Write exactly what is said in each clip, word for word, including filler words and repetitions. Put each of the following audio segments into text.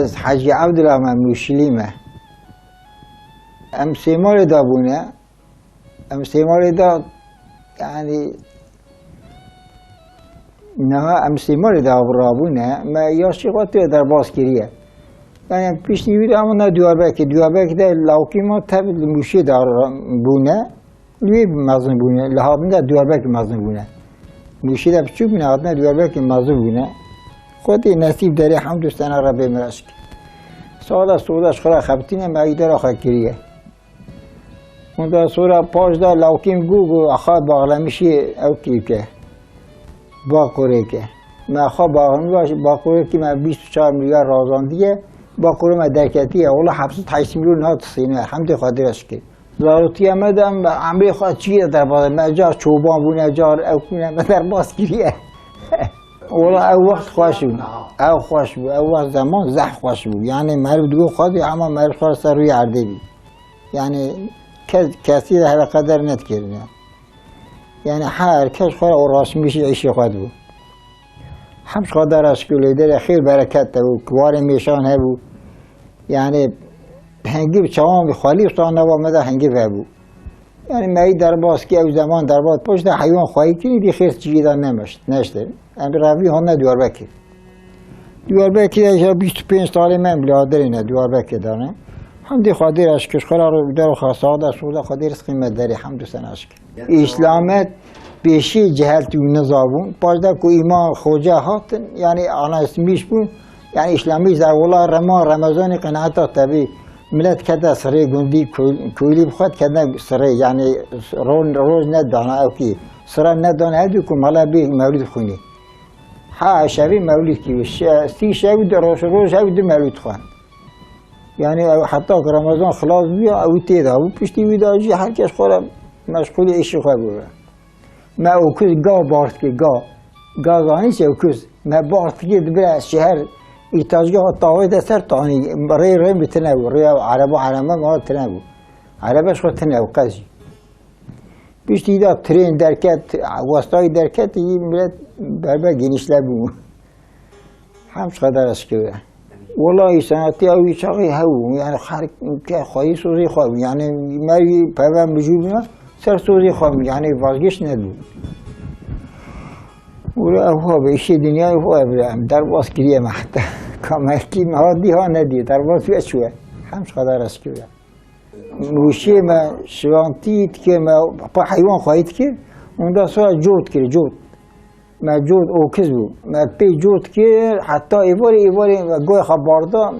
Ez Hecî Evdila me, Mûşilî me. Em Sêmalê de bûne. Em Sêmalê de, yanî, niha em Sêmalê de rabûne. Me yaşî xwe tê derbas kiriye. Yanî, piştî wî de em ne Diyarbekir. Diyarbekir de lawkî ma tev li Mûşê de ra-, bûne. Li wê mezin bûne, li hatine Diyarbekir mezin bûne. Mûşê de piçûk bûne, hatine Diyarbekir mezin bûne. Xwedê nesîb derê hemd û sena Rebbê min re şikir. Sada soda ji xwe re xebitîne, me îdara xwe kiriye. Ondan sonra paş de lawkîm gu, gu, axa bağlamışı ew kî ke. Bakurê ke. Me axa bağlamış, Bakurê ki me bîst û çar milyar razandiye, Bakurê me derketiye. Ola hepsî taysî milyon hat sîne, hemdê Xwedê re şikir. Zarotiya me de em emrê xwe çi ye derbas, me car çoban bûne, car ew bûne, me derbas kiriye. Wala ew wext xweş bû. Ew xweş bû, ew wext zeman zehf xweş bû. Yani meriv digot xwedî, ama meriv xwe ser rûyê erdê bî. Yani kes, kesî de hele qeder nedikirine. Yani her kes xwe re uğraşmış işê xwe dibû. Hem xwe dara şikilê derê xêr bereket de bû, kiwarê mêşan hebû. Yani hengî bi çawan bi xwelî usta nava me de hengî vebû. Yani me yî derbas kir, ew zeman derbas, pişta heywan xweyî kirin, dî xêr çiyê de nemeşt, neştin. Em revî hane Diyarbekir. Diyarbekir de ya bîst û pênc salê me em li Adirê ne, Diyarbekir de ne. Hemdê Xwedê re şikir, xwe ra ro der xwe saada soda Xwedê rizqê me derê, hemd û sena şikir. Îslamet pêşî ceheltî û niza bûn. Paşda ku îman xoce hatin, yani anasmîş bûn, yani îslamî zerwola rema Remezanê qenaeta tevî. Milet kete sirê gundî, koy-, koylî bi xwe diketine sirê, yani ro-, roj nedana ew kî. Sira nedana ew dî ku mala bê mewlid xwînî. Ha şevî mewlid kî, şe-, sî şev di roj, roj ew di mewlid xwend. Yani ew heta ku Remezan xilas bûya, ew tê de bû. Piştî wî de jî her kes xwe re meşxulî îşê xwe bû. Me okuz ga bar dikir, ga. Ga zanî çi okuz. Me bar dikir dibire şeher, îtacgeha tawê de ser tanî, rê rê bi tine bû. Rêya ereba erema ma tine bû. Erebe ji xwe tine bû qez jî. Piştî de tren derket, westayî derket, yî millet berbe genişle bû. Hem ji xwe de re şikir. Wela îsanatiya wî çaxî hebû, yani her ke xweyî sozê xwe bû. Yani me wî peve mijûl bûna, ser sozê xwe bû, yani vazgeç nebû. Wela ew ha be, îşê dinyayê xwe bile, em derbas kiriye me heta. Ka me kî me ha dî ha nedî, derbas ve çûye. Hem ji xwe de re şikir. Mûşê me şivantî dikir, me pa heywan xweyî dikir, ondan sonra cot kir, cot. Me cot okiz bû. Me pê cot kir, heta êvarê, êvarê me goy xwe barda,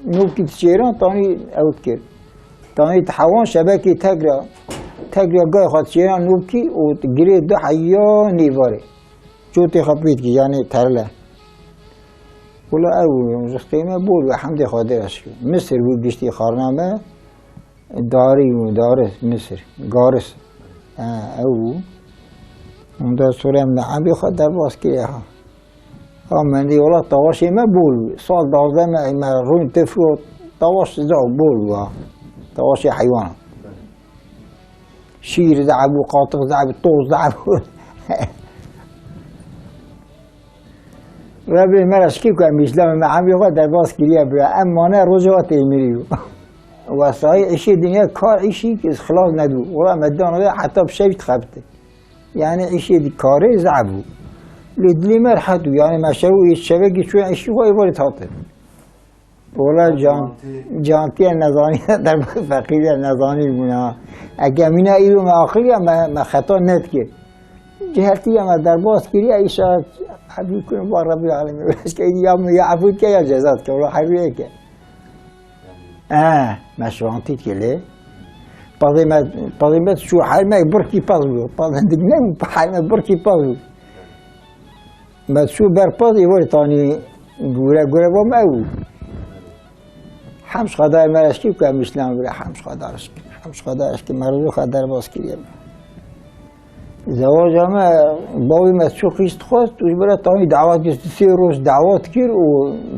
nokî diçêran, tanî ew dikir. Tanî di hewan şebekê tegra, tegra goy xwe diçêran nokî û girê du heya nêvarê. Cotê xwe pê dikir, yani terle. Wela ew rizqê me bol ve, hemdê Xwedê re şikir. Misir bû giştî xarna me. Darî û daris, Misir, garis. Ha, ew bû. Ondan sonra em li Ebê xwe derbas kiriye ha. Ha, mendî wela tawaşê me bol bû. Sal duwazdeh me, me rûn tifro tawaş zaf bol bû ha. Tawaşê heywan. Şîr zaf bû, qatiq zaf bû, toz zaf bû. Rebê me re şikî ku em Îslamê me emrê xwe derbas kiriye bira. Em mane roja we têmirî bû. Wesayî îşê dinya kar îşî ki xilas nedû. Wela me dan ve heta bi şevî dixebite. Yani îşê di karê zaf bû. Lê dilê me rehet bû. Yani me şev û şevekî çûye îşî xwe êvarê dihatin. Wela can, Cantî. Cantiye nezanî, derbas feqîriye nezanî bûne ha. Eke mîna îro me aqiliya me, me xeta nedikir. Ceheltiye me derbas kiriye, îşa hebî kun ba Rebî alemî. Eşke ya me ya efû dike ya ceza dike, wela herûyê ke. E, me şivantî dike lê. Pazê me, pazê me çû her me birkî paz bû. Pazê dik ne, her me birkî paz bû. Me çû ber paz êvarê tanî gure gure va me ew. Hem ji Xwedayê me re şikî ku em Îslam bire, hem ji Xwedayê şikî, hem ji Xwedayê şikî me roja xwe derbas kiriye me. Zewaca me, bavê me çû qîst xwest û ji bira tanî dawet kir, sê roj dawet kir û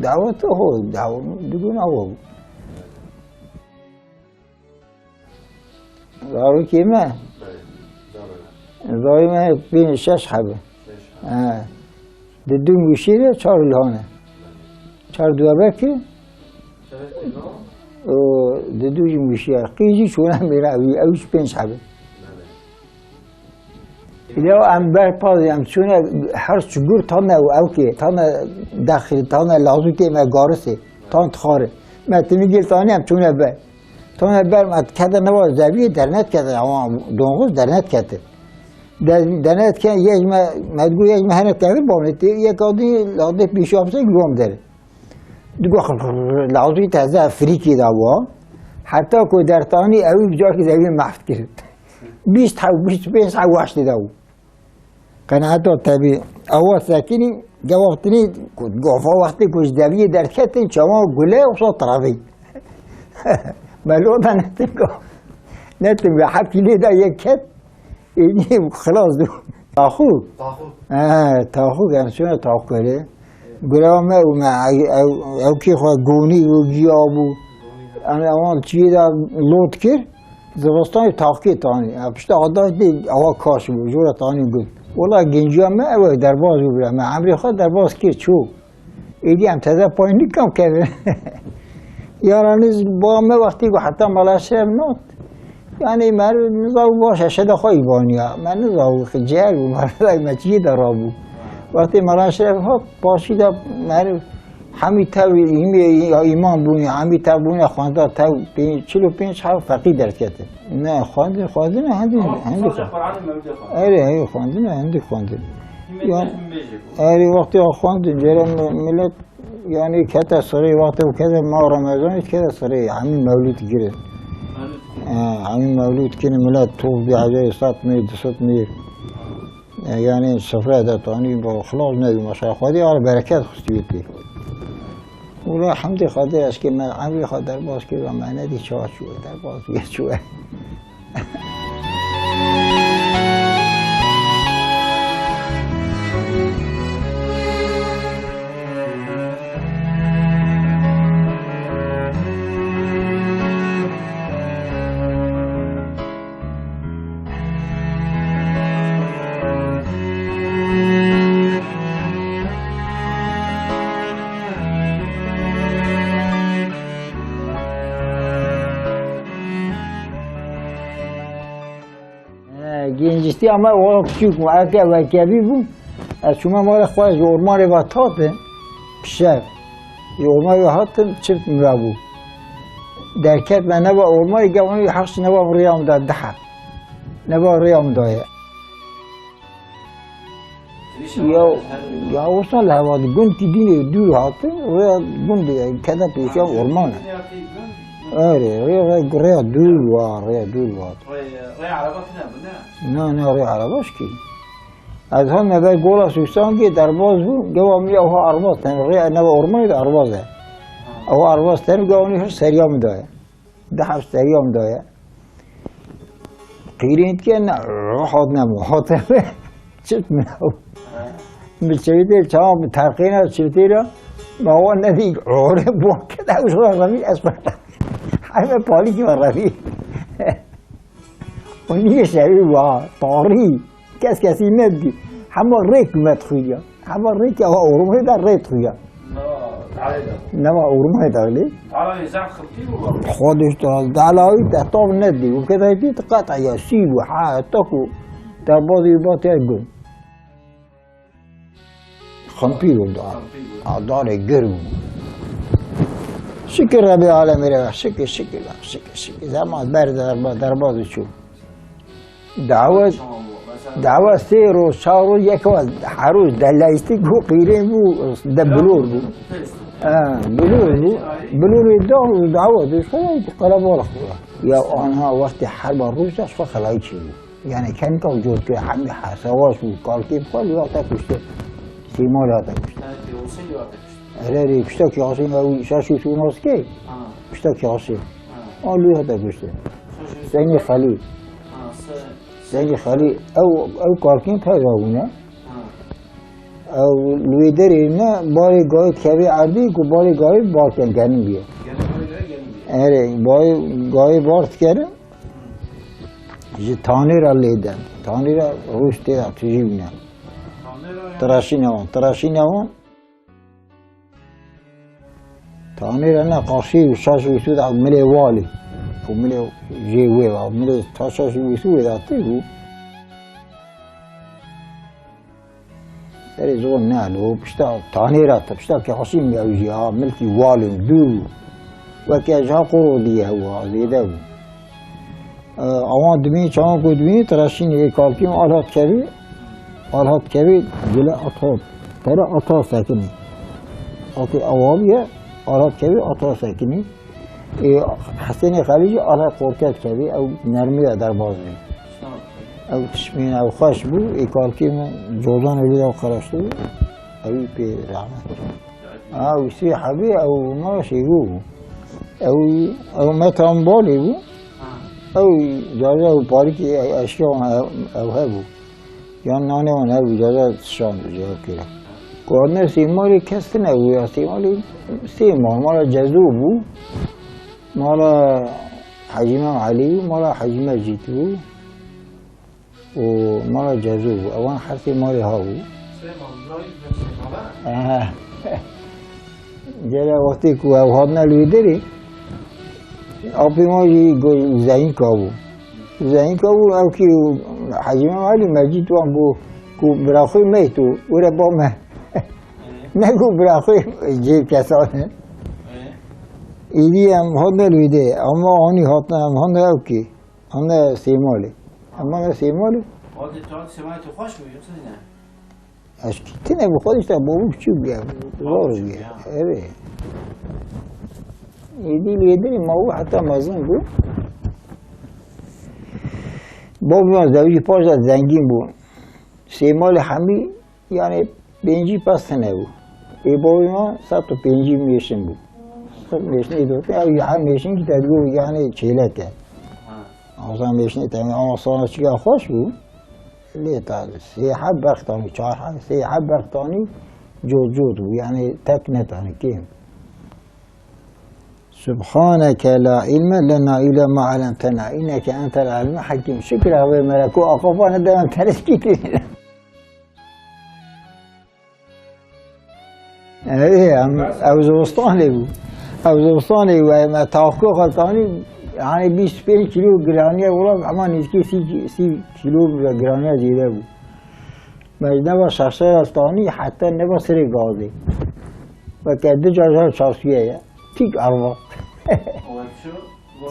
dawet ho, dawet diguna ho. Zarokê me? Zarê me pê şeş hebe. He. Di du mûşê de çar lane. Çar duwebekê. Û di dû jî mûşiya. Qîz jî çûne mêra wî, ew jî pênc heb in. Lê em ber paz, em çûne her çigur tane û ew kê, tane dexil, tane lazûkê me garisê, tan tixare. Me tinî gel tane em çûne ber. Tane ber me kete neva zeviyê dernet kete, ama dongoz dernet kete. De-, dernet ke yek me, me digo yek me hene kevir bonê tê, yek adî ladê pîşa bise grom der. Digo lazû teze frîkî da wa. Heta ku dertanî ew bi cakî zeviyê mehf kir. Bîst hew, bîst pênc hew waştê da û. Qenaeta tevî, ewa sekinî, gewextinî, ku gofa wextê ku ji deviyê derketin, çawa gule, wisa travî. Melo da netin go. Netin go, hep kîlê da yek ket, ênî xilas dû. Taxû? Taxû. He, taxû, em çûne taxû kerê. Gule me û me, ew, ew, ew kê xwe gonî û giya bû. Em, ewan çiyê da lot kir. Zivistanê taxkê tanî. Ya pişta adayê dê awa kaş bû. Jora tanî got. Wela genciya me ew e derbaz bû bira. Me emrê xwe derbaz kir çû. Êdî em teze pay nikan kevin. Yaranî ba me wextî ku heta mala şev not. Yani me nizaw baş e, şeda xwe îbaniya. Me nizaw xicel bû, me nizaw me çiyê de rabû. Wextê mala şev hat, paşî de me Hemî tev îmê-, ya îman bûne, hemî tev bûne xwenda tev pê-, çil û pênc heb feqî derkete. Ne, xwendin, xwendin, hendî, Ama hendî xwendin. Erê, erê, xwendin, hendî xwendin. Ya, erê, wextê ya xwendin, cere mi-, millet, yani, kete sirê, wextê û kete ma Remezanê kete sirê, hemî mewlûd girin. Mewlûd girin. He, hemî mewlûd kirin, millet top bi hezarê sed mir, du sed mir. Yani sofraya da tanî bo xilas nebî, maşallah, Xwedê al bereket xistî wî pê. Û ra hemdê Xwedê ez kê me emrê xwe derbas kir, me nedî çawa çûye, derbas bûye çûye. He, gencîstiya me wela piçûk bû. Eke wekevî bû, ez çûme malê xwe ji ormanê ve tate, pişev. Ji ormanê ve hatim, çift mira bû. Derket me neva ormanê, gewanî heqç neva rêya min da dihe. Neva rêya min daye. Ya, ya wisa li hevalî gund ki dînê dûr hatin, rêya gundê keda pêşiya orman e. Erê, rê, rê, rêya dûr wa, rêya dûr wa. Rê, rê araba tine bû, ne? Na, na, rê araba şikî. Ez han me ber gola Sûsangê derbaz bû, gewa min ya oha arbaz ten, rê neva ormanê de arbaz e. Ha. Oha arbaz ten, gewa min hir seriya min daye. Di heft seriyam daye. Qîrên dikin, hat nemo, hat nemo. Çit min ew. Bi çewitê çawa bi terqêna çewitê ra, ma wan nedî, orê bu keda ew ji xwe revî, ez xwe. Heyve palîkî me revî. O niye şevî wa, tarî. Kes kesî nedî. Hema rêk me dixuya. Hema rêk ya ormê de rê dixuya. Neva ormê de lê. Xwe dişt dalawî te tav nedî. Û kedayî dî qet ya sî bû. Ha, ta ku te bazî ba te gun. Xempîr û dar. Xempîr û dar. Ha, darê germ. Şikir Rebê Alemê re, şikir, şikir, şikir, şikir. Zema ber derba, derbaz çû. Dawa, dawa sê roj, çar roj, yek wa her roj deleyîstî ku qîrê bû, de bilor bû. Ha, bilor bû. Bilorê da û dawa dê, xelay qelebalix bû. Ya anha wextê herba roj da, xwe xelay çê bû. Yani kenika û cot ke hemî hesewaş û kalkê bixwe li wexta kuşte. Sîmal hate kuşte. Erê, erê, kuşta ki Yasin ew şaş û şûnas kê? Kuşta ki Yasin. O li hate kuşte. Seynî Xelî. Seynî Xelî, ew, ew kalkên peyda bûne. Ew li wê derê ne, barê gayê dikeve erdê, ku barê gayê bar ken genim bûye. Erê, barê gayê bar dikerin, ji tanê re lê den. Tanê re rûş tê de tijî bûne. Tiraşîne wan, tiraşîne wan. Tanê re ne qaşî û şaş û sûd ew milê walî. Ew milê jê wê ve, ew milê ta şaş û sûd wê de tê bû. Serê zor ne lo, pişta tanê re te, pişta ke qaşî ew jî ha milkî walin dû. Weke ji ha qoro diye ew ha zêde bû. E, awan dibînî, çawan ku dibînî, tiraşînî ê kalkî min alhat kevî, alhat kevî, gile atar, tere atar sekinî. Ate awabiye, alhat kevî, atar sekinî. Ê, Hesênê Xelî jî alhat qorket kevî, ew nermî ve derbaz bî. Ew tişmîn, ew xweş bû, ê kalkî min codan êlî de qereştî bû, ew pê rehmet. Ha, wî sê hebî, ew ma şêgo bû. Ew, ew me tam balê bû. Ha. Ew caca û parîkî eşya wan ew, ew hebû. Yan nanê wan hebû, caca tişan cevap kira. Ku ne sê malê kes tine bû ya, sê malê sê mal, mala Cezo bû, mala Hecî Mem Elî bû, mala Hecî Mecîd bû. û mala Cezû bû. Ewan her sê malê ha bû. Sê mal, Îbrahîm, sê mal, ha? Aha. Gele wextê ku ew hatine li wê derê, apê ma jî go-, Zeyînka bû. Zeyînka bû, ew kî Hecî Mem Elî Mecîd wan bû ku bira xwe meyt û were ba me. Ne ku bira xwe cê kesan e. Êdî em hatine li wê derê. Ama anî hatine, em hatine ew kî. Em ne Sêmalê. Em ne Sêmalê. Wadê tu Sêmalê tu xweş bû, yoksa ne? Eşkî tine bi xwe işte, bavû küçük bû ya. Zor bû ya. Evet. Êdî lê dirî ma bû heta mezin bû. Bavû ya zewicî paşda zengîn bû. Sêmalê hemî Yani pêncî pez tine bû. Ê bavê me sed û pêncî mêşin bû. Sed mêşinê dotin, ew ya mêşin ki te digo yani çêlek e. Ha. Ama sen mêşinê te, ama sana çiya xweş bû. Lê ta sê heb berx tanî, çar heb, sê heb berx tanî cot cot bû. Yani tek netanî kêm. Subhaneke la ilme lena illa ma allamtena inneke entel alimul hakim. Şükür abi mera ku aqafa ne devam tereskî. Ey, em, ew zivistanê bû. Ew zivistanê bû, em, me taxko xwe tanî, yani bîst pênc kilo giraniye, wela hema nêzîkî sî, sî kilo giraniye zêde bû. Me ji neva şaşeya tanî heta neva serê gazê. Weke du car jar çarşiye ye. Tîk arva.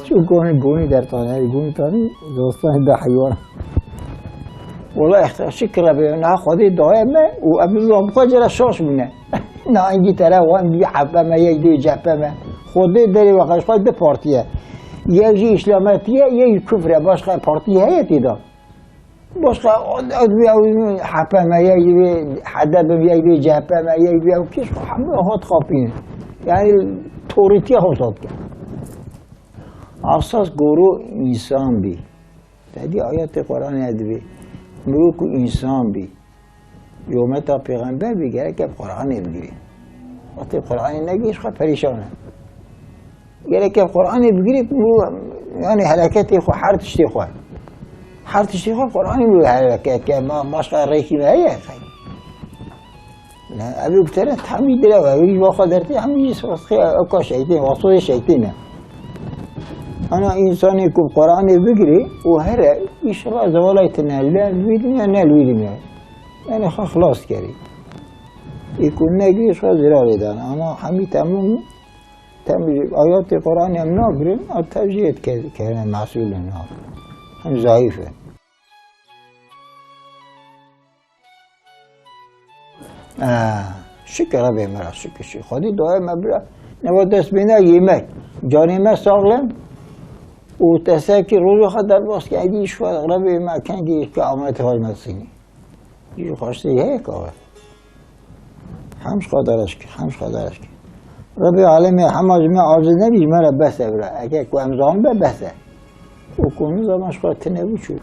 Çû gonî, gonî dertanî, gonî tanî, dostanê de heywan. Wela îhtiyar şikir be, na Xwedê daye me û em bi xwe cere şaş bûne. Na engî tere wan bî hepe me, yek dê cepe me. Xwedê derê ve xwe du partiye. Yek jî îslametiye, yek jî kufre, başqa partî heye tê de. Başqa, ev, ev, hepe me, yek dibê hedef, yek dibê C H P me, yek dibê ew kî, hemû hat xapînin. Yani, torîtiya hot hat kir. Esas goro însan bî. Te dî ayetê Qur'anê dibê. Mirov ku însan bî. Yometa pêxember bî, gerek ev Qur'anê bigirî. Wextê Qur'anê negihîşt, xwe perîşan e. Gerek ev Qur'anê bigirî, mirov, yani hereketê xwe, her tiştê xwe. Her tiştê xwe Qur'anê mirov hereket ke, ma, başqa rêkî me heye? Ne, ev û tere hemî direw e, wî vaxa dertê hemî sosxê, ewka şeytên, wasosê şeytên e. Ana însanê ku Qur'anê bigirê û here, înşallah zewalayê tine, ne li wî dinya, ne li wî dinya. Yani xwe xilas kerî. Ê ku negirî, xwe zirarê dan. Ama hemî temû Tem ayetê Qur'anê em nagirin, a tevcihê dike-, kerine mesûlin ha. Hem zayîf e. Ha, şikir Rebê me ra, şikir, şikir. Xwedî dua me bira. Neva dest bêne yemek. Canê me saxlem. Û tesekî roja xwe derbas ke, edî şu Rebê me kengî ke amet xwe me sînî. Ji xweştî heye ka we. Hemş xwe dereş kir, hemş xwe dereş kir. Rebê alemê hema ji me aciz nebî, ji me re bes e bira. Eke ku em zanin be bes e. Û ku nizana ji xwe tine bû çû.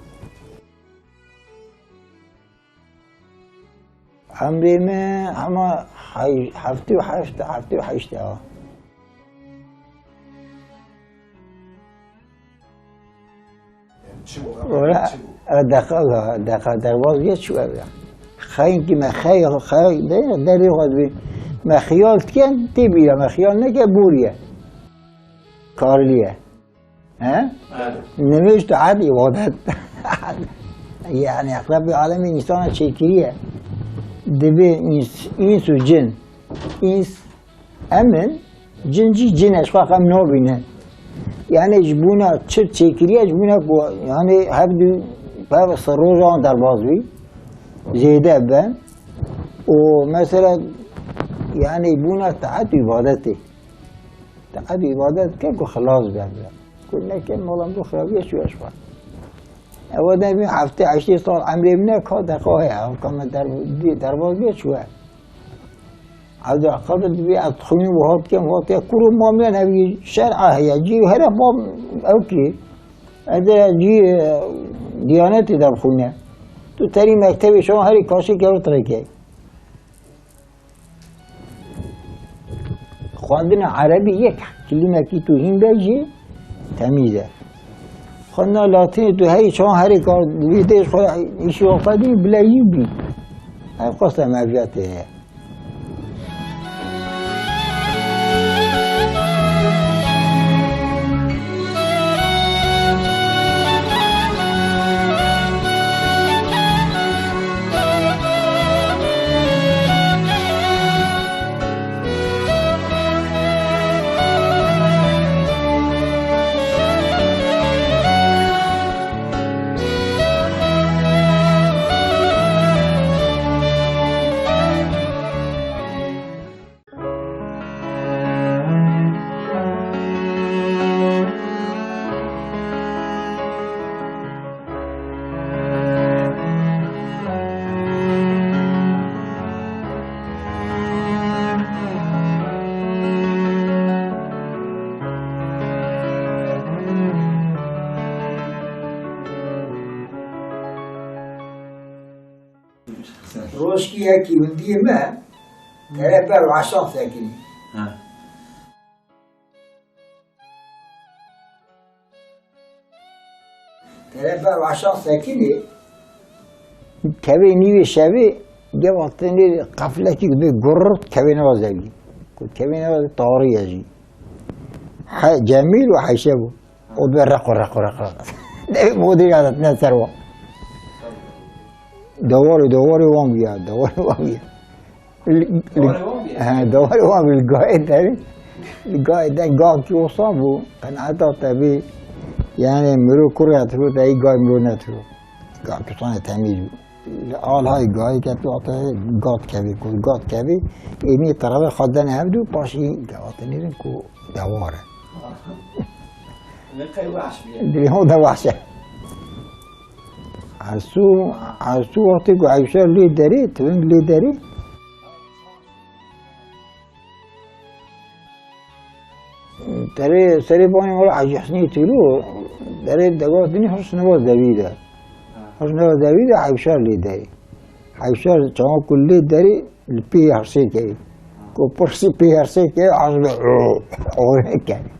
Emrê me hema hay-, heftê û heşt, heftê û heşt e. Çi bû? Ora, çi bû? E, deqa, deqa derbaz ye çi ev ya? Xeynkî me, xey, xey, de, derê xwe dibî. Me xiyal dikin, tê bîra me xiyal neke, boriye. Karliye. He? Evet. Nimêj taat îbadet. Yani Rebbê alemî însana çêkiriye. Divê îns-, îns û cin. Îns em in, cin jî cin e, ji xwe em nabînin. Yani ji bona çi çêkiriye, ji bona ku yani hevdu pevse rojan derbaz bî, zêde bin. Û mesela yani bona taat û îbadetê. Te ev îbadet ke ku xilas be bira. Ku neke mala min xirabiye çûye ji xwe. Ew de bî heftê heştê sal emrê min e, ka deqa heye. Ew ka me der-, bî derbaz bê çûye. Ew de qedir dibî ez dixwînim wiha dikem, wiha dikem. Kuro ma min ev şer'a heye. Cî here ma ew kî. Ez de cî, e, diyanetê de bixwîne. Tu terî mektebê şewan herî kaşî kevir tirêkey. Xwendina erebî yek kilîmekî tu hîn be jî temîz e. Xwendina latînê tu herî çawan herî kar, divî tê ji xwe îşî xwe dî bileyî bî. Ev qastem ev ya tê heye. Rojkî yekî hundiyê me, tere ber weşan sekinî. Ha. Tere ber weşan sekinî. Kevê nîvê şevê, geva tenê qeflekî dibê gurr, kevê neva zevî. Ku kevê neva zevî tarî ye jî. He, Cemîl û Heyşe bû. O be reqo, reqo, reqo. Devê modê ya ne ser wa. Dewarê, dewarê wan bû ya, dewarê wan bû ya. Li, li, Dewarê wan bû ya? He, dewarê wan bû, li gayê derê. Li gayê de gavkî osan bû, qenaeta te bê. Yani miro kurê te bû, te yî gay miro netiro. Gavkî osanê temîz bû. Li alhayê gayê ke tu ate gat kevî, ku gat kevî, ênî terevê xwe dene hevdû, paşî gava te nêrin ku dewar e. Ne qey wahş bîye. Dilê hon de wahş e. Hersû, hersû wextê ku Eyşa lê derê, tiring lê derê. Terê serê banê wala Hacî Hesnî Tîlo, derê dega dinî hirs neva zevî de. Hirs neva zevî de Eyşa lê derê. Eyşa çawa ku lê derê, li pê hersê kevî. Ku pirsî pê hersê kevî, az be orê kevî.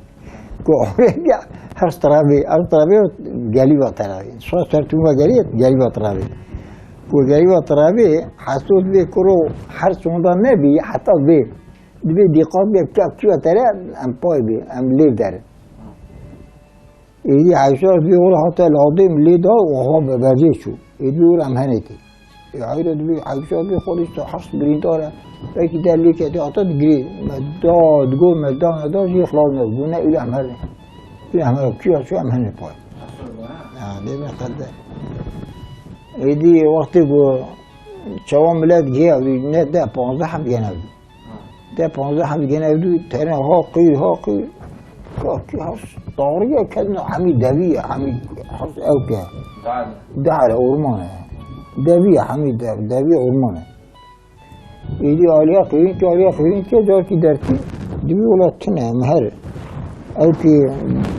Ku orê ke hers tirabî, hers tirabî gelî va tirabî. Şo ser tûma gelî, gelî va tirabî. Ku gelî va tirabî, hesûd bê kuro hers onda nebî, heta bê. Dibê dîqat bê, ka kî va tere, em pay bê, em lêv derin. Êdî Eyşa dibê wela hate ladê min lê da, wiha be bercê çû. Êdî wela em henê tê. Ê hayra dibê Eyşa dibê xwe dîsa hers birîndar e. Belkî der lê ketê hata digirê. Me da, digo me da, me da, jî xilas nebû. Ne, êla em henê. Êla em henê. Kî ya çû em henê pay. Ha, dê me qede. Êdî wextê ku çawa milet giya, ne de panzdeh heb gene bû. De panzdeh heb gene dû, tene ha qîr, ha qîr. Ka kî hers tariye kedin, hemî devî ye, hemî hers ew ke. Dare. Dare, orman e. Devî ye, hemî de-, devî orman e. Êdî aliya qîrin ke, aliya qîrin ke, carkî dertî, dibî wela tune, em her. Ew kî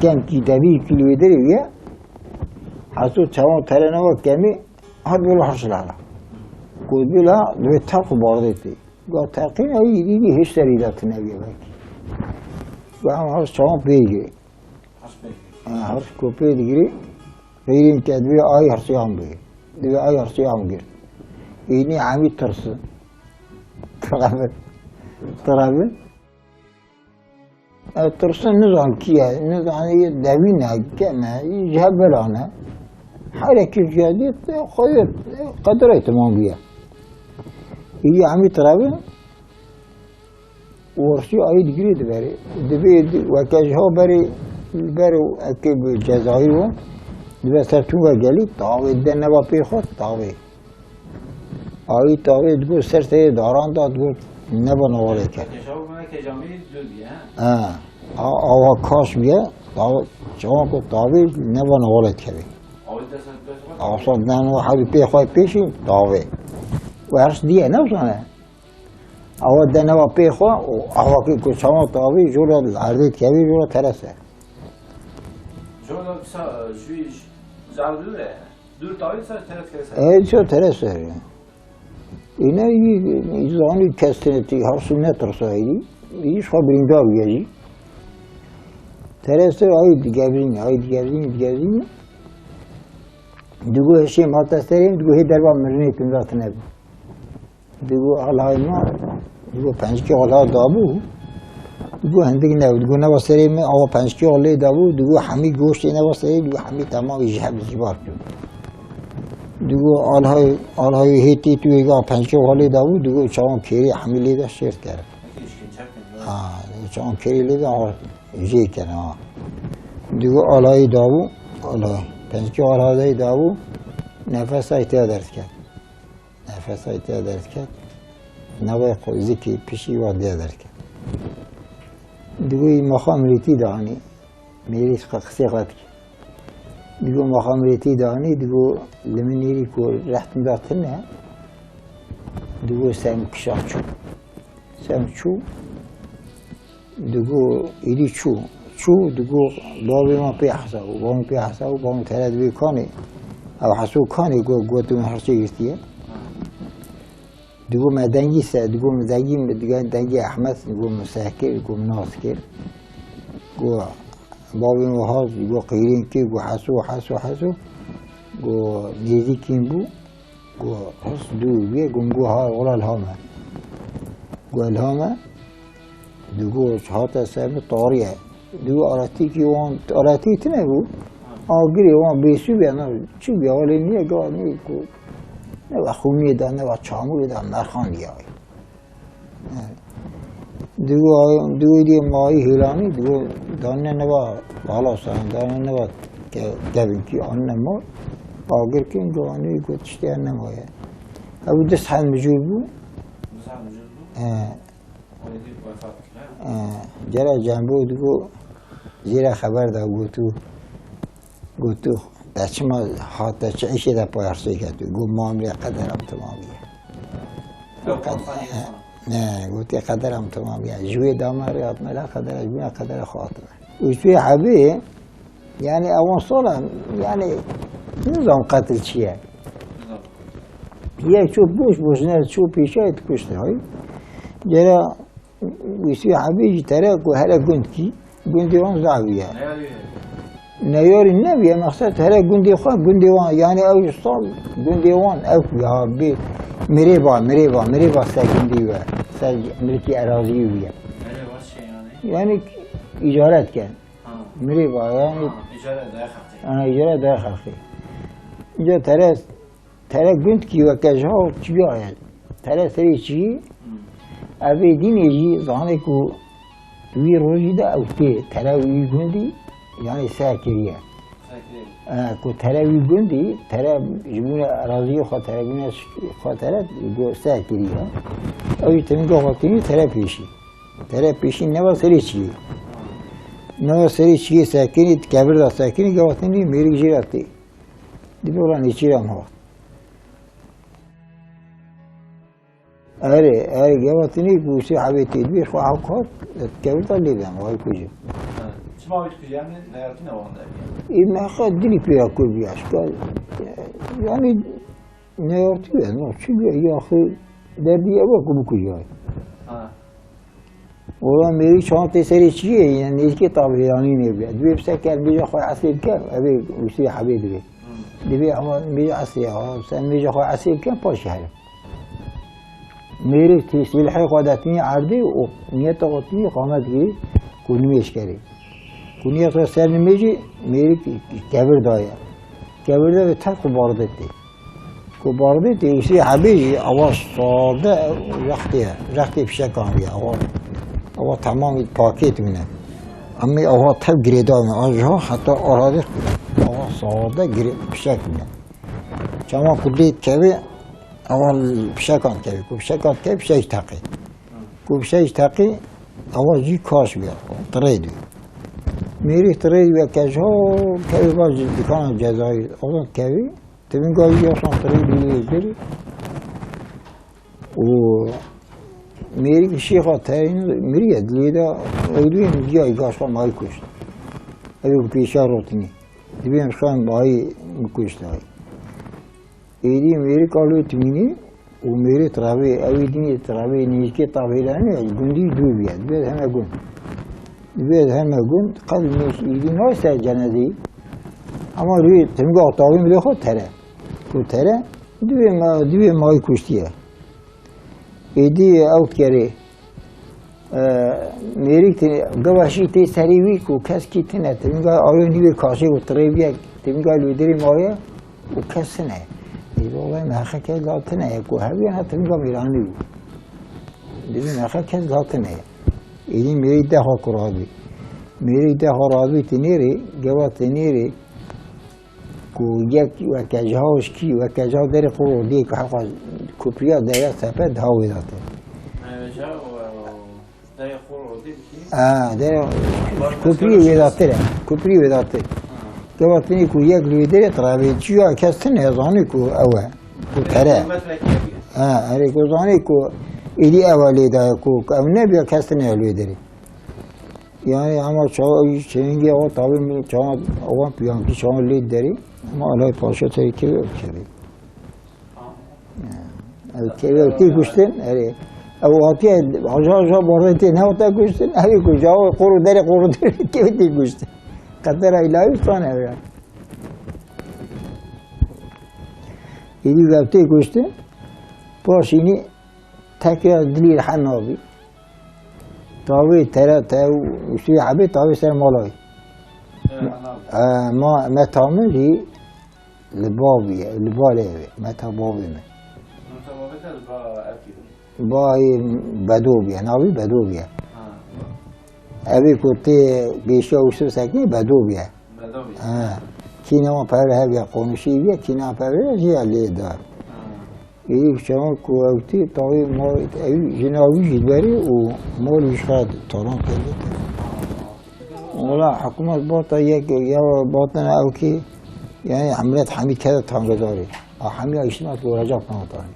kemkî devî kî li wê derê ye. Heso çawan tere nava kemî, hat wela hers lala. Ku bila, divê terq û bardê tê. Ga teqîn ew îdî hêj serî de tune bîye belkî. Ga em hers çawan pê girê. Ha, hers ku pê digirê, qîrên ke divê ay hersiyan bigê. Divê ay hersiyan girt. Ênî hemî tirsin. Xeber. Tirevin. Ew tirsin nizan kî ye, nizan yê dewî ne, kêm e, yê ji hev bela ne. Herekî jiyadî xwe yê qederê temam bûye. Yê hemî tirevin, Warsî ayî digirê diberê. Dibê di-, weke ji ha berê, li ber û eke bi Cezayir wan, dibe ser tunga gelî, tavê de neba pê xwe, tavê. Ayî tavê digot ser serê daran da, digot neba newalê keve. Kejavê me kejamî dûr bîye, he? He. A-, awa kaş bîye, tavê, çawan ku tavê neba newalê keve. Awê dest dest xwe. Awsa den o herî pê xwe pêşî tavê. Werş diye ne zane. Awa de neva pê xwe û awa ki ku çawa tavî jûra li erdê dikevî jûra terese. Jûra kisa, e, jû ji erdê dûr e. Dûr tavî sa terese. Ey, so terese. Îne yî, yî zanî kes tê, her su ne tirsa yî. Yî xwe birîndar bûye jî. Terese ayî digevîn, ayî digevîn, digevîn. Digo hişê ma te serê, digo hê derva mirinê tunda tine bû. Digo alay ma, digo pencikê ala dabû. Digo hindik ne, digo neva serê me awa pencikê alê dabû, digo hemî goştê neva serê, digo hemî temamî ji hev ji bar kir. Digo alay, alay hê tê tu êga pencikê alê dabû, digo çawan kêrê hemî lê de şêrt kere. Ha, çawan kêrê lê de ha, jê kere ha. Digo alayî dabû, alay, pencikê alayî dabû, nefesay tê derdiket. Nefesay tê derdiket. Navê xwe zikî pişî wa dê derket. Digo î maxa mirîtî danî. Mêrî xwe qisê xwe dike. Digo maxa mirîtî danî, digo li min nêrî ku rehtim da tune. Digo sem kişa çû. Sem çû. Digo, êdî çû. Çû, digo, bavê me pê hesa bû, bavê pê hesa bû, bavê tere dibê kanê. Ew heso kanê, got, got min hersê girtiye. Digo me dengî se, digo me dengî, digo dengî Ehmed, digo me seh kir, digo me nas kir. Go, bavê me hat, digo qîrên kir, go heso, heso, heso. Go nêzîkîn bû. Go his dûr bûye, go min go ha, wela li ha me. Go li ha me, digo hate ser min tarî ye. Digo aratîkî wan, aratî tune bû. Agirê wan bêsû bûye, na çi bûye, walê niye, ga niye ku ne ve xûniyê de, ne ve çamûrê de, merxan diye. Digo, digo dê mayî hêlanî, digo danine neva bala san, danine neva ke-, kevinkî anine ma. Agir kên go anî go tiştê nemaye. Ew du sed mijûl bû. Du sed mijûl bû? He. Wê dî wefat kir, he? He. Cere Cembo digo, jê re xeber da, gotu, Got, "Tu, te çima hat, te çi îşê de payasê ketî?" Got, "Mamrê qederam temamî ye." Yok, Qed-, Qur'an he, yazan. Ne, gotê, "Qederam temamî ye." Ji wê dame rê hatime la qedera, ji bîna qedera xwe hatime. Û ji wê hebê, yani ewan sala, yani nizam qetil çi ye. Nizam. Yek çû boş boş ne çû pêşayê dikuştin, hay. Gera Wîsî hebî ji tere ku here gund kî, gundê wan zaf bûye. Neyarî nebûye, mexsed here gundê xwe, gundê wan, yani ew ji sal gundê wan ew ku ya bê mirêva, mirêva, mirêva ser gundî we, ser milkî erazî wî ye. Mirêva çi yani? Yani îcaret ken. Ha. Mirêva yani. Ha, îcaret dayê xelkê. Ha, îcaret dayê xelkê. Îca tere Tere gund kî weke ji ha çiya ye. Tere serê çiyî, Hmm. Evê dînê jî zanê ku wî rojî de ew tê tere wî gundî, yani ser kiriye. Ser kiriye. E, ku tere wî gundî, tere ji bûne eraziyê xwe, tere bûne xwe tere, ku ser kiriye. Ew jî tevî gaxatinî tere pêşî. Tere pêşî neva serê çiyê. Neva serê çiyê sekinî, kevir de sekinî, gaxatinî mêrik jê re tê. Dibê wela nêçîra me hat. Erê, erê, geva tinî ku wî hevê tê dibê xwe hewk hat, kevir da lê ben, vay kujê. Ha, çima wî kujê, em neyartî ne wan de? Ê, me xwe dilî pê ya kur bîya, şka, yani, neyartî be, no, çi be, ya xwe derdî ew e ku bikujay. Ha. Ola mêrî çantê serê çiyê, yani nêzîkê tavlêranî nêbûye. Dibê bi ser ker mêja xwe esê bike, evê wîsê hebê dibê. Hmm. Dibê ama mêja esê, ha, sen mêja xwe esê bike, paşê here. Mêrik tê sîlhê xwe de tînî erdê û niyeta xwe tînî qamet girî ku nimêj kerê. Ku niyet xwe ser nimêjî mêrik kevir daye. Kevir de ve terk û bardê tê. Ku bardê tê û sê hebê jî awa sade rextê ye. Rextê fişekan ye. Awa, awa temamî pakêt bine. Em ê awa tev girêdar bine. An jiha heta aradê awa sade girê fişek bine. Çawa ku lê kevê, awa fişekan kevê. Ku fişekan kevê, fişek teqî. Ku fişek teqî, awa jî kaş bûye. Tirêd bûye. Mêrî tirêd bûye, ke ji ho kevê va ji dikana Cezayir, awa kevê. Tevînga wî ya san tirêd bûye, lê bir. Û mêrî şêxa teyîn miriye, dilê de ew duyên diya gaşka mayî kuşt. Ew ê pêşa rotinî. Dibên xan mayî kuşt ay. Êdî mêrî kalê timînî û mêrî tiravê, ew ê dînê tiravê, nêzîkê tavêranê, gundî dûr bûye. Dibê heme gund. Dibê heme gund, qet mêş êdî nayê ser cenedî. Ama rûyê timga tavê milê xwe tere. Ku tere, dibê ma-, dibê mayî kuştiye. Êdî ew dikerê, e, mêrik tê, gevaşî tê serê wî ku kes kî tine, tevînga ayo nîvê kaşê û tirê bîye, tevînga lûdirî maye û kes tine. Êdî olay me heqe kes la tine, ku heviya na tevînga mêranî bû. Dibî me heqe kes la tine. Êdî mêrik deha ku radî. Mêrik deha radî tinêrê, geva tinêrê, Ku yek weke ji haw şikî, weke ji haw derê xwe rodiyê ku heqa kupriya deya sepe di hawê de te. Eja, e, derê xwe rodî dikî? Ha, derê kupriyê wê de tir e. Kupriyê wê de tir. Ha. Geva tinê ku yek li wê derê tiravê çiya kes tine zanî ku ew e. Ku tere. Metre kevî. Ha, erê ku zanî ku êdî ew e lê daye ku ew nebiya kes tine li wê derê. Yani ama çawa çêngê o tabi mi çawa o piyankî çawa lê derî. Ama alay paşa tey kevê ev kevê. Ev kevê ev tê kuştin, erê. Ev hatiye, haja haja borê tê ne hata kuştin, ev ku cawo qoru derê qoru derê kevê tê kuştin. Qedera ilahi usta ne ya. Êdî ev tê kuştin, paşînî tekrar dilî rehet nabî. Tavê tere te û şûyê hebê tavê ser mala wî. Tere hebê. E, ma, me tamir jî li ba bûye, li ba lê wê. Me ta bavê me. Me ta bavê te li ba ev kî bû? Bayê Bedo bûye, navî Bedo bûye. Ha. Evê ku tê pêşiya Yusuf Sekînê Bedo bûye. Bedo bûye. Ha. Kîna wan pevre hev ya qonuşî bûye, kîna pevre jî ya lê da. Ha. Êdî çawa ku ew tê tawê ma ew jina wî jî berî û malî ji xwe talan kerdî. Wala hikûmet bata yek ya batine ew kê, yani Hemlet Hemî kede tangedarê. A Hemî ya îştimat ki olacak tangedarê.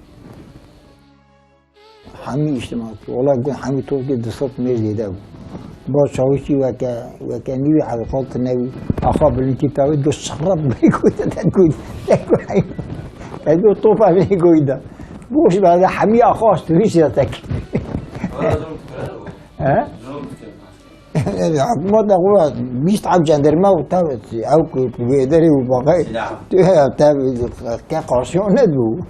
Hemî îştimat ki. Wala gun Hemî tokê di sed mêr zêde bû. Ba çawişî weke, weke nîvî heqîqat nebî. Axa bilinkî tavê do şerab bê goyde te goyde. Te goyde. Te goyde topa bê goyde. Boş be de hemî axa astûrî şiretek. He? Hikûmet de xwe bîst heb cenderme û tavê ew ku wê derê û baqay. Silah. Tu he, te ke qarşiyan nedibû.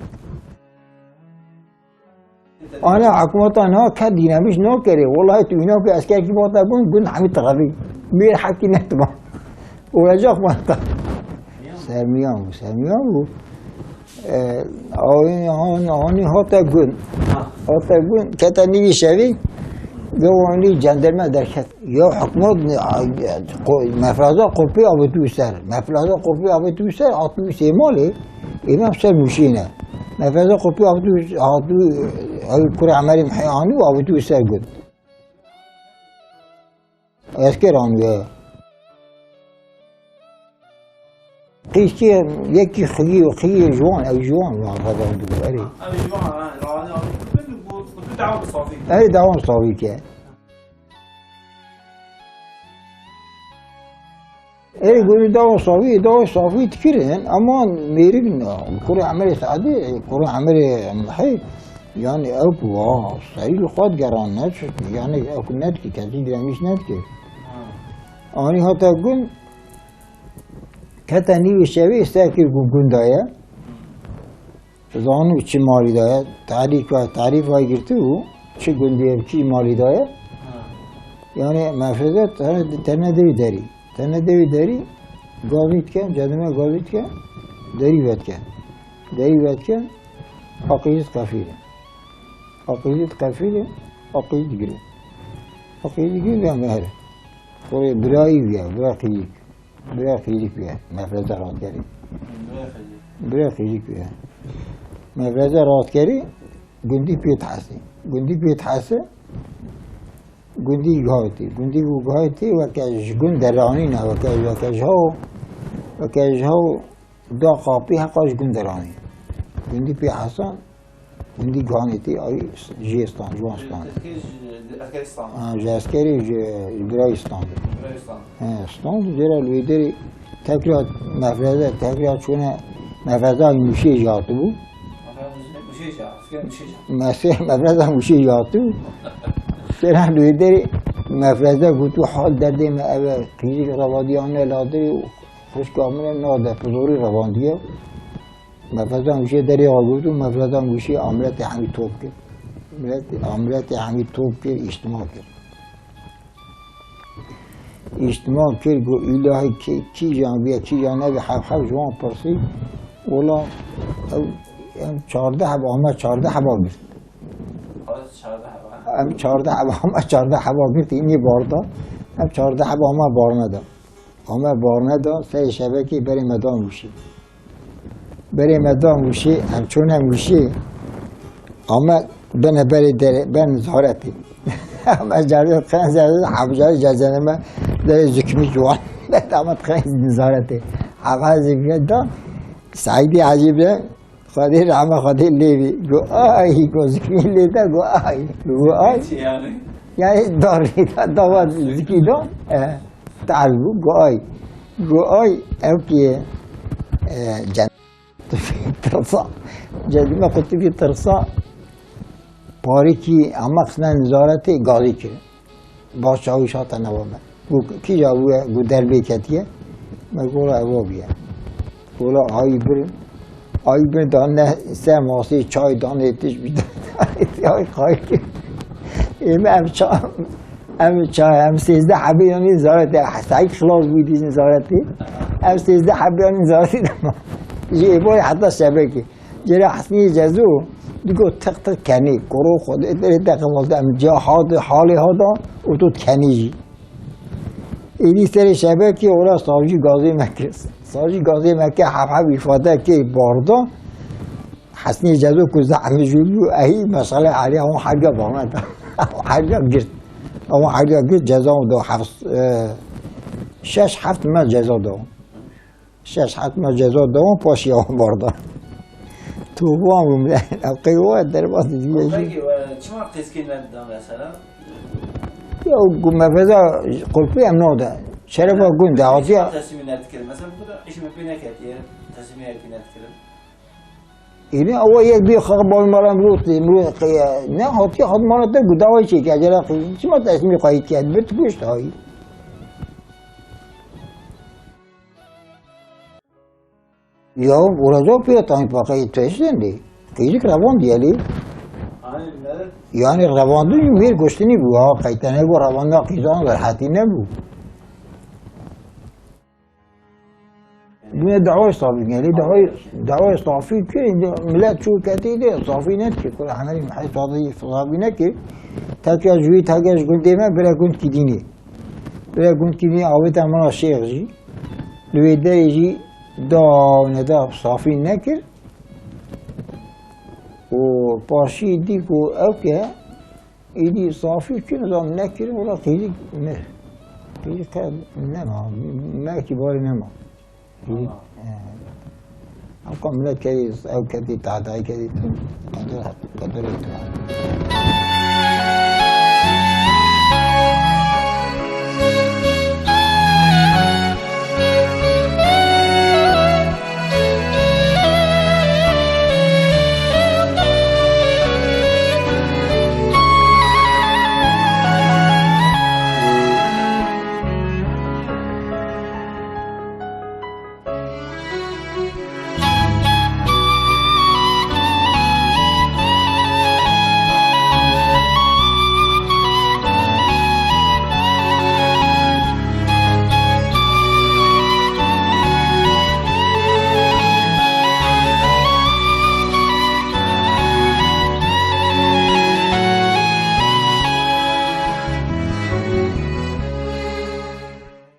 Ana hikûmeta niha ke dînamîş nakerê. Welahi tu îna ku eskerkî bata gund, gund hemî tirevî. Mêr hekî netma. Olacak bata. Sermiyan bû, sermiyan bû. E, anî, anî, anî hate gund. Hate gund, kete nîvî şevî, gewanî cenderme derket. Ya hikûmet, a, qo-, mefraza qopî avêtû ser. Mefraza qopî avêtû ser, hatû sêmalê, îmam ser mûşîne. Mefraza qopî avêtû, hatû, ew kurê Emerê Mihê anî û avêtû ser got. Esker anî ya. Qîskê yekî xiyî, xiyê ji wan, ew ji wan wan xeber dibû, erê. Ew ji wan, ha, rawani avêtû bin û bu, bu dawam savî. Erê, dawam savî ke. Ê, gurî dawa savî, dawa savî dikirin, ama mêrik ne. Kurê Emerê Seadî, kurê Emerê Mihê, yani ew ku wa, serî li xwe digeran ne, yani ew ku nedikî, kesî diremîş nedikî. Anî hate gund, kete nîvê şevê, serkê ku gunda ye. Zanî çi malî de ye, tarîf ve tarîf ve girtî û çi gundî ye, çi malî de ye. Ha. Yani mefreze tene, tene de wî derî. Tene de wî derî, gazî dike, cedime gazî dike, derî vedike. Derî vedike, aqîzî qefîle. Aqîzî qefîle, aqîzî digire. Aqîzî digire ve mehre. Xorê birayî viya, bira qîzîk. Bira qîzîk viya, mefreze rastkerî. Bira qîzîk. Bira qîzîk viya. Mefreze rastkerî, gundî pê dihesê. Gundî pê dihesê, gundî gaytî. Gundî û gaytî weke ji gund deranîne, weke, weke ji haw, weke ji haw da qapî heqa ji gund deranî. Gundî pê hesan, gundî ganê tê, ay jê stand, ji wan stand. Tirkî ji eskerî stand. Ha, ji eskerî ji, ji birayî stand. Birayî stand. He, stand, jê re li wê derê tekrar mefreze, tekrar çûne mefreza mûşê jî hatibû. Mefreza mûşê jî, esker mûşê jî. Mese-, mefreza mûşê jî hatibû. Sera li wê derê mefreze gotû hal derdê me ev e, qîzîk revadiyane ladirê û xwişka min e nade, bi zorî revandiye. Mefreza mûşê derê xwe girtî û mefreza mûşê amiretê hemî top kir. Amiretê, amiretê hemî top kir, îştima kir. Îştima kir, got, îlahî kî, kîjan bîye, kîjan nebî, hev hev ji wan pirsî. Wela, ew, em çardeh heb, ame çardeh heba girt. Em çardeh heb, ame çardeh heba girt, înî barda. Em çardeh heb, ame barneda. Ame barneda, serê şebekê berê me da mûşê. Berê me da mûşê, em çûne mûşê. Ame bene berê derê, ben nizaretê. Ame carê qenz, hebjarê cezene me derê zikmî ciwan. Bet ame qenz nizaretê. Ame zikmî da, Seîdê Ecîb de, Xwedê rehme Xwedê lê bî. Go ay, go zikmî lê de, go ay. Go ay. Çi yani? Yani darî da, dawa zikî da. E. Tal bû, go ay. Go ay, ew kî, e, cen-, tirsa. Cedime qutibî tirsa. Parîkî ama xistine nizaretê gazî kir. Baş çawîş hate nava me. Go kîja bûye, go derbê ketiye. Me go la ewa bûye. Go la ayî bir, ayî bir dane ser masê çay danê tişt bir. Ay qayt. Ê me em ça-, em ça-, em sêzdeh hebê yanî nizaretê, Seîd xilas bû dî nizaretê. Em sêzdeh hebê yanî nizaretê de ma. Ji êvarê heta şebekê. Cêra Hesnî Cezo digo tiq tiq kenî, koro Xwedê derê teqevalde em ca hadi halê hada û tu kenî jî. Êdî serê şebekê ora savcî gazê me kir. Savcî gazê me kir, hef hef îfade kê barda. Hesnî Cezo ku zehf mijûl bû, ehî mesele alî hon herga barneda. Herga girt. Hon herga girt, ceza da heft, e, şeş heft me ceza da. Şeş heft me ceza da wan, paşiya wan barda. Tu wan bûm, ew qey wa derbas diye jî. Peki, e, çima qîzkî nedidan mesela? Ya, ku mefreza qulpî em nade. Şerefa gund e, hatiye. Teslîmî nedikirin. Mesela bu kadar iş me pê neketiye, teslîmî pê nedikirin. Êne awa yek bî xwe bal mala mirov tê, mirov qeye. Ne hatiye hat mala te ku dawayê çêke, cera qey. Çima teslîmî xwe kir? Bir tu kuşt hayî. Ya, urazo pê tanî paqey teştên de. Qeycik revan diyeli. Aynen, evet. Yani revandin mêr goştini bu ha, qaytene bu revanda qeyzan rehatî ne bu. Dine dawayê safî, yani dawayê, dawayê safî kir, millet çû ketî de safî nekir, kura hemerî mehê safî, safî nekir. Tekya ji wî, tekya ji gundê me, bire gund kidînê. Bire gund kidînê, avêta mala şêx jî. Li wê derê jî da neda safî nekir. Û paşî dî ku ew ke, êdî safî kir, zam nekir, wela qîzî me. Qîzî ke nema, me kî barê nema. Qîzî, Aha. E, ew ka millet kerî, ew ketî tahtayî kerî, qedir, qedirê tu.